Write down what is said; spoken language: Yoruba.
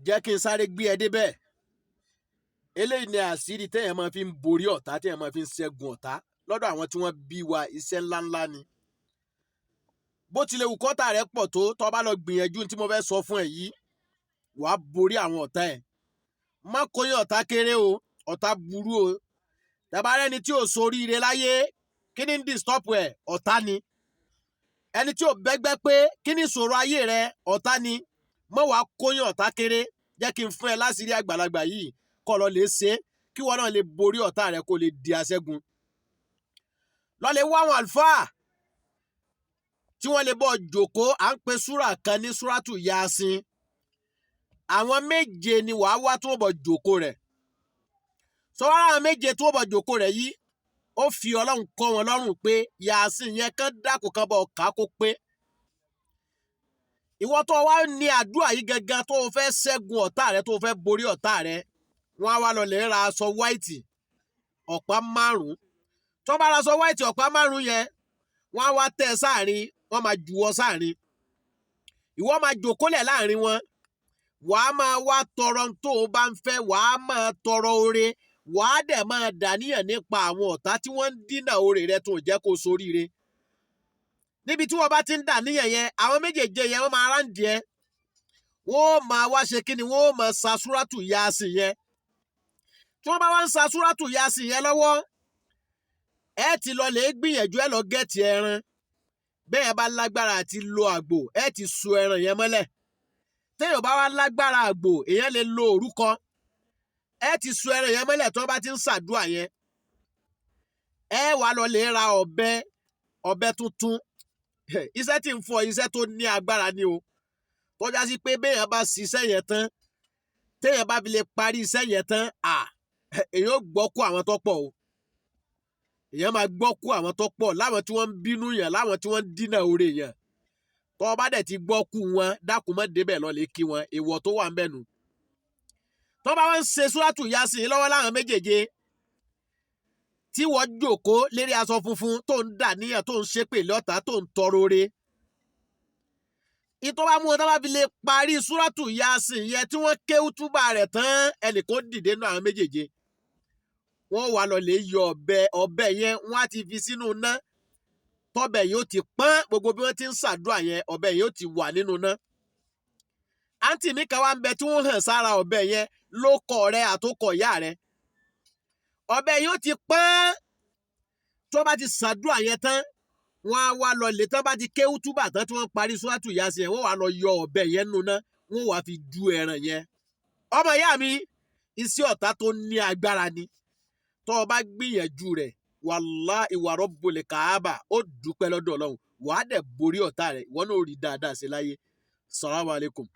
Jẹ́ kí n sáré gbé ẹ débẹ̀. Eléyìí ni àṣírí téèyàn máa fi ń borí ọ̀tá, téèyàn máa fi ń ṣẹ́gun ọ̀tá lọ́dọ̀ àwọn tí wọ́n bí wa. Iṣẹ́ ńláńlá ni. Bó tilẹ̀ wù kọ́tà rẹ pọ̀ tó, tó bá lọ gbìyànjú tí mo fẹ́ sọ fún ẹ yìí, wàá borí àwọn ọ̀tá ẹ̀. Má kóyún ọ̀tá kéré o, ọ̀tá burú o. Tàbá rẹni tí ò soríire láyé, kí ni ń disturb ẹ̀? Ọ̀tá ni. Ẹni tí ò bẹ́gbẹ́ pé, kí ni ìṣòro ayé rẹ? Ọ̀tá ni. Má wàá kóyún ọ̀tá kéré. Jẹ́ kí n fún ẹ láṣìírí àgbàlagbà yìí, kọ́ lọ lè ṣe é, kí wọn náà lè borí ọ̀tá rẹ, kó lè di aṣẹ́gun. Lọ lè wá àwọn àlùfáà tí wọ́n lè bọ́ jòkó. À ń pe súrà kan ní súràtù Yasin. Àwọn méje ni wàá wá tó bọ̀ jòkó rẹ̀. Sọ́wọ́n àwọn méje tó bọ̀ jòkó rẹ̀ yìí, ó fi Ọlọ́run kọ́ wọn lọ́rùn pé Yasin yẹn kán dákò kan bọ̀ ká kó pé. Ìwọ tó wá ní àdúrà yìí gangan, tó o fẹ́ ṣẹ́gun ọ̀tá rẹ, tó o fẹ́ borí ọ̀tá rẹ, wọ́n á wá lọ lè ra aṣọ white ọ̀pá 5. Tó bá ra aṣọ white ọ̀pá 5 yẹn, wọ́n á wá tẹ̀ sáàrin, wọ́n máa juwọ́ sáàrin, ìwọ máa jòkólẹ̀ láàrin wọn. Wàá máa wá tọrọ tó o bá ń fẹ́, wàá máa tọrọ oore, wàá dẹ̀ máa dàníyàn nípa àwọn ọ̀tá tí wọ́n ń dínà oore rẹ tó jẹ́ kó soríire. Níbi tí wọ́n bá ti ń dàníyàn yẹn, àwọn méjèèjì yẹn, wọ́n máa ráǹdì ẹ, wọ́n máa wá ṣe kíni? Wọ́n máa sa súrátù Yásìn yẹn. Tí wọ́n bá wá ń sa súrátù Yásìn yẹn lọ́wọ́, ẹ ti lọ lè gbìyànjú, ẹ lọ get ẹran. Bẹ́ẹ̀ bá lágbára àti lo àgbò, ẹ ti so ẹran yẹn mọ́lẹ̀. Téèyàn bá wá lágbára àgbò, èèyàn lè lo òrúkọ. Ẹ ti so ẹran yẹn mọ́lẹ̀. Tí wọ́n bá ti ń ṣàdúrà yẹn, ẹ wá lọ lè ra ọ̀bẹ, ọ̀bẹ tuntun. Iṣẹ́ tí ń fọ, iṣẹ́ tó ní agbára ni o, tọ́já sí pé béèyàn bá ṣiṣẹ́ yẹn tán, téèyàn bá fi lè parí iṣẹ́ yẹn tán, à èèyàn ó gbọ́ kó àwọn tó pọ̀ o. Èèyàn máa gbọ́ kó àwọn tó pọ̀, láwọn tí wọ́n ń bínú yàn, láwọn tí wọ́n ń dínà oore yàn. Tọ́ ọ bá dẹ̀ ti gbọ́ kú wọn, dákun, mọ́ débẹ̀ lọ lè kí wọn. Èèwọ̀ tó wà ń bẹ̀ nù. Tọ́ bá wọ́n ń ṣe súrátù Yásìn lọ́wọ́ láwọn méjèèje, tí wọ́n jókòó lérí aṣọ funfun, tó ń dà níyàn, tó ń ṣépè lọ́ta, tó ń tọrọ oore, ìtọ́ bá mú wọn, tó bá fi lè parí súrátù Yásìn yẹn, tí wọ́n kéwú túbà rẹ̀ tán, ẹnìkan dìde nínú àwọn méjèèje, wọ́n wà lọ lè yọ ọ̀bẹ. Ọ̀bẹ yẹn, wọ́n á ti fi sínú iná, tọ́bẹ̀ yóò ti pọ́n. Gbogbo bí wọ́n ti ń ṣàdúrà yẹn, ọ̀bẹ yóò ti wà nínú iná. Àǹtí mi kan wá ń bẹ tí wọ́n hàn sára ọ̀bẹ yẹn ló kọ rẹ àtòkọ ìyá rẹ. Ọ̀bẹ yóò ti pọ́n. Tó bá ti ṣàdúrà yẹn tán, wọ́n á wá lọ lè, tán bá ti kéwú túbà tán, tí wọ́n parí súrátù Yásìn yẹn, wọ́n wá lọ yọ ọ̀bẹ yẹn nínú iná, wọ́n wá fi du ẹran yẹn. Ọmọ ìyá mi, iṣẹ́ ọ̀tá tó ní agbára ni. Tó o bá gbìyànjú rẹ̀, wàláhì wa rabbul Káàbà, ó dúpẹ́ lọ́dọ̀ Ọlọ́run, wàá dẹ̀ borí ọ̀tá rẹ̀, ìwọ náà ó rí dáadáa sí láyé. Salamu alaykum.